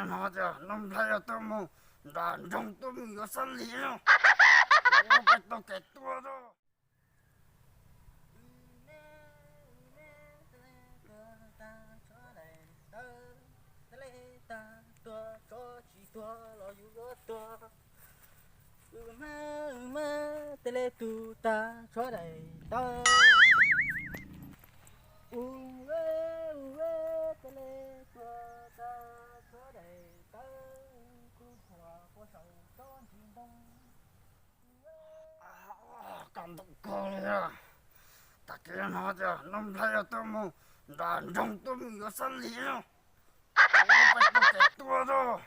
No tias Nuj Nplhaib yog tuaj mus nram nroog tuaj mus yuav Xab Lis no, peb tau kev tuaj os. Tuag tsis tuag los yus yuav tuag. Wb ma, wb ma, tej li tuag tag tshuav daim tawv. Ua, ua, tej li tuag tag tshuav daim tawv. Kuv thuam puag saum tsob ntsis ntoo. Koj ntau kawg li. Tag kis no tias Nuj Nplhaib yog tuaj mus nram nroog tuaj mus yuav Xab Lis no, peb tau kev tuaj os.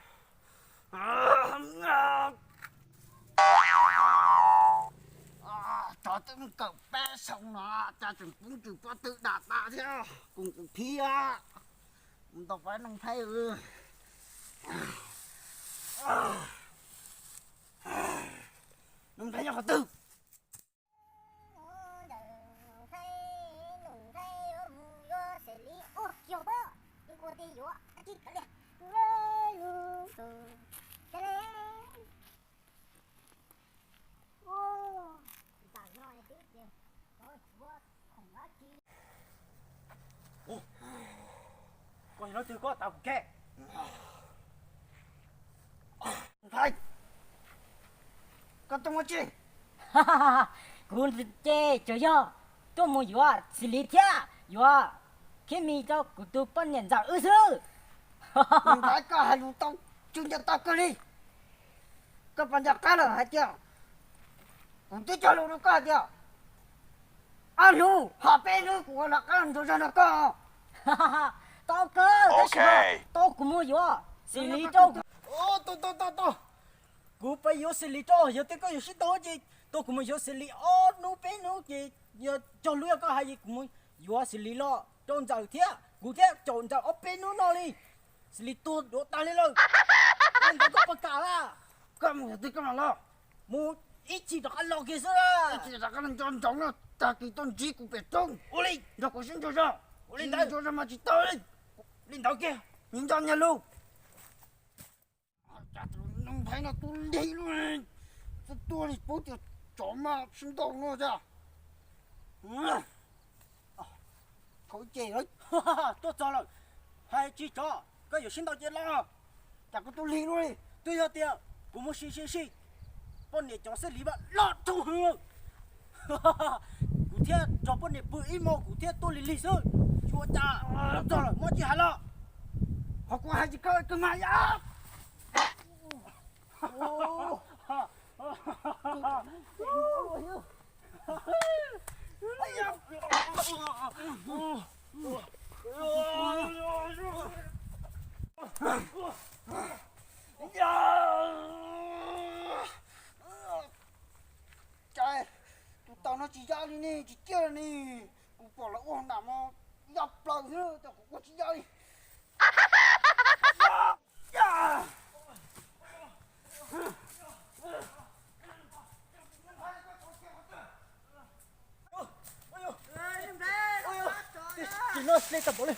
Tsov twb mus kawm peb xyoo no cas tseem poob tswm pob tw dam tas thiab. Kuv kuv phib mus ntaus pab Nuj Nplhaib. Nuj Nplhaib nyob qhov twg? Koj yog leej twg koj tav kuv ke? Koj tuaj muaj tsi? Kuv ces tsuas yog tuaj mus yuav Xis Lis thiab yuav Khiab Mis rau kuv tus poj niam ntxawm wb xwb. Ntxawm, koj hais lus tau tsis nco tau kawg li. Koj puas nco qab lawm hais tias kuv twb cog lus rau koj hais tias ob hnub ho peb hnub kuv ua los qab ntsuas zog nrog koj. Tau kawg, tab sis mas tau kuv mus yuav Xis Lis rau. Tau, tau, tau, tau. Kuv pab yuav Xis Lis rau, yog tias koj yuav sib tau ces tau kuv mus yuav Xis Lis ob hnub peb hnub ces yog cog lus yog koj hais es kuv mus yuav Xis Lis los rau ntxawm thiab kuv thiab caum ntxawm ob peb hnub no li. Xis Lis tuag duav tas li lawm. Ntawd koj puas kam lawm? Koj mus yog twg koj mam los? Mus ib chim rov qab los kiag xwb. Ib chim rov qab los nco ntsoov no, tag kis tuaj ntsib kuv pem roob. Ua li nrog kuv sib ntsuas zog. Ua li ntawd, ntsuas zog mas tsis tau li. Li ntawd kiag, nco nco nyias lus. Cas tus Nuj Nplhaib no tus lig luaj li, tuaj tuaj li pub tias tsov mas sib ntaus no thiab. Khaub ces tuaj txog lawm, hais tsis tsov koj yuav sib ntaus ces los. Cas koj tus lig luaj li, twb yog tias kuv mus sim sim sim, poj niam cov Xab Lis mas loj rau hwv. Kuv thiaj nrog poj niam pw ib hmos kuv thiaj tuaj lig lig xwb. Tsis ua cas, tuaj txog lawm muab tsis hais los. Qhov kuv hais tsis kawg kawg mas yom. Cas tus taus no tsis yaj li ne, tsis ciaj li ne. Kuv pom lawv ua hauv nam no yaj plaws xwb, cas kuv ua tsis yaj li. Tsis no hle tau pom li.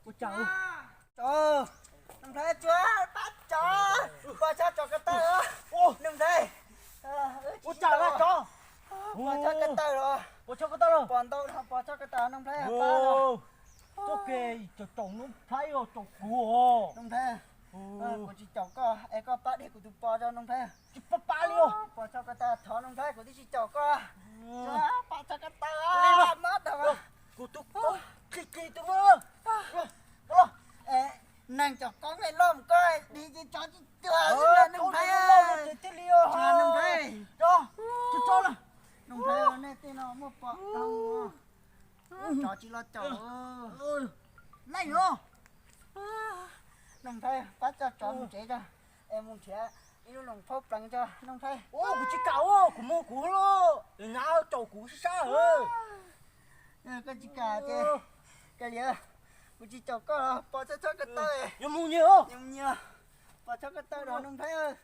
Ua cas? Nuj Nplhaib, tsuag pab tsov, pov tsov tsov ko taw. Nuj Nplhaib, ua cas tsov? Pov tsov ko taw los, pov tsov ko taw los, pov ntau pov tsov ko taw, Nuj Nplhaib pab. Txoj kev tsaus tsaus Nuj Nplhaib os, tsaus kuv os. Nuj Nplhaib, kuv tsis caum koj es koj pab dej kuv tus pos tso Nuj Nplhaib. Tsis pab pab li os. Pov tsov ko taw thov Nuj Nplhaib, kuv twb tsis caum koj. Pov tsov ko taw, mob tag. Kuv tus kis kis tus muab. Neeg cov koob loj mus koj dim ces tsov tsis tuag li Nuj Nplhaib. Thiaj li os Nuj Nplhaib. Tso, tso lawm. Nuj Nplhaib, nej tej no muaj pom tau. Tsov tsis los caum. Leej os. Nuj Nplhaib, pab coj tsov mus tsev tso, es mus nrhiav ib lub loos phaub pleev tso Nuj Nplhaib. Kuv tsis kam, kuv mus kuv lawm, nab caum kuv sab sab. Koj tsis kam ces, koj liam, kuv tsis caum koj, pov tsov tsov ko taw. Yuav mus nyias, pov tsov ko taw los Nuj Nplhaib.